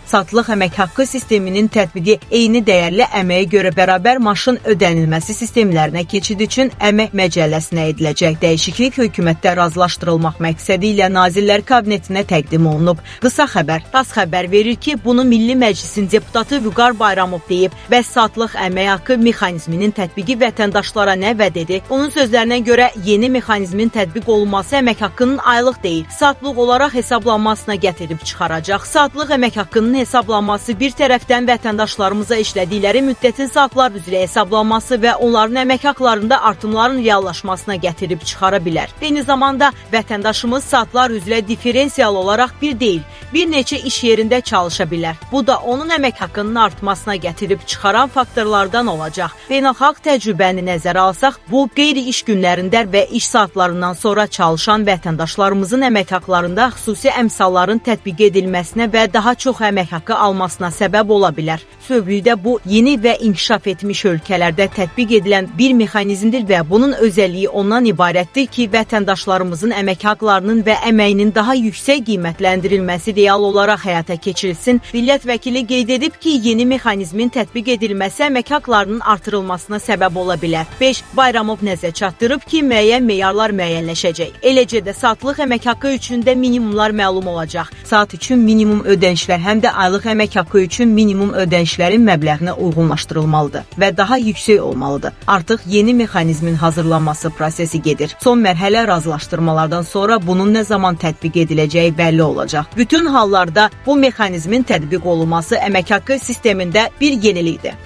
Saatlıq əmək haqqı sisteminin tətbiqi eyni dəyərli əməyə görə bərabər maaşın ödənilməsi sistemlərinə keçid üçün əmək məcəlləsinə ediləcək. Dəyişiklik hökumətdə razılaşdırılmaq məqsədi ilə Nazirlər Kabinetinə təqdim olunub. Qısa xəbər. TASS xəbər verir ki, bunu Milli Məclisin deputatı Vüqar Bayramov deyib və saatlıq əmək haqqı mexanizminin tətbiqi vətəndaşlara nə vəd edir? Onun sözlərinə görə yeni mexanizmin tətbiq olunması əmək haqqının aylıq deyil, saatlıq olaraq hesablanmasına gətirib çıxaracaq. Saatlıq əmək haqqının hesablanması bir tərəfdən vətəndaşlarımıza işlədikləri müddətin saatlar üzrə hesablanması və onların əmək haqlarında artımların reallaşmasına gətirib çıxara bilər. Eyni zamanda vətəndaşımız saatlar üzrə diferensial olaraq bir deyil, bir neçə iş yerində çalışa bilər. Bu da onun əmək haqqının artmasına gətirib çıxaran faktorlardan olacaq. Beynəlxalq təcrübəni nəzərə alsaq, bu qeyri-iş günlərində və iş saatlarından sonra çalışan vətəndaşlarımızın əmək haqlarında xüsusi əmsalların tətbiq edilməsinə və daha çox əmək haqqı almasına səbəb ola bilər. Bütövlükdə bu yeni və inkişaf etmiş ölkələrdə tətbiq edilən bir mexanizmdir və bunun özəlliyi ondan ibarətdir ki, vətəndaşlarımızın əmək haqlarının və əməyinin daha yüksək qiymətləndirilməsi real olaraq həyata keçirilsin. Millət vəkili qeyd edib ki, yeni mexanizmin tətbiq edilməsi əmək haqlarının artırılmasına səbəb ola bilər. 5. Bayramov nəzər çatdırıb ki, müəyyən meyarlar müəyyənləşəcək. Eləcə də saatlıq əmək haqqı üçün də minimumlar məlum olacaq. Saat üçün minimum ödənişlər həm də aylıq əmək haqqı üçün minimum ödənişlərin məbləğinə uyğunlaşdırılmalıdır və daha yüksək olmalıdır. Artıq yeni mexanizmin hazırlanması prosesi gedir. Son mərhələ razılaşdırmalardan sonra bunun nə zaman tətbiq ediləcəyi bəlli olacaq. Bütün hallarda bu mexanizmin tətbiq olunması əmək haqqı sistemində bir yenilikdir.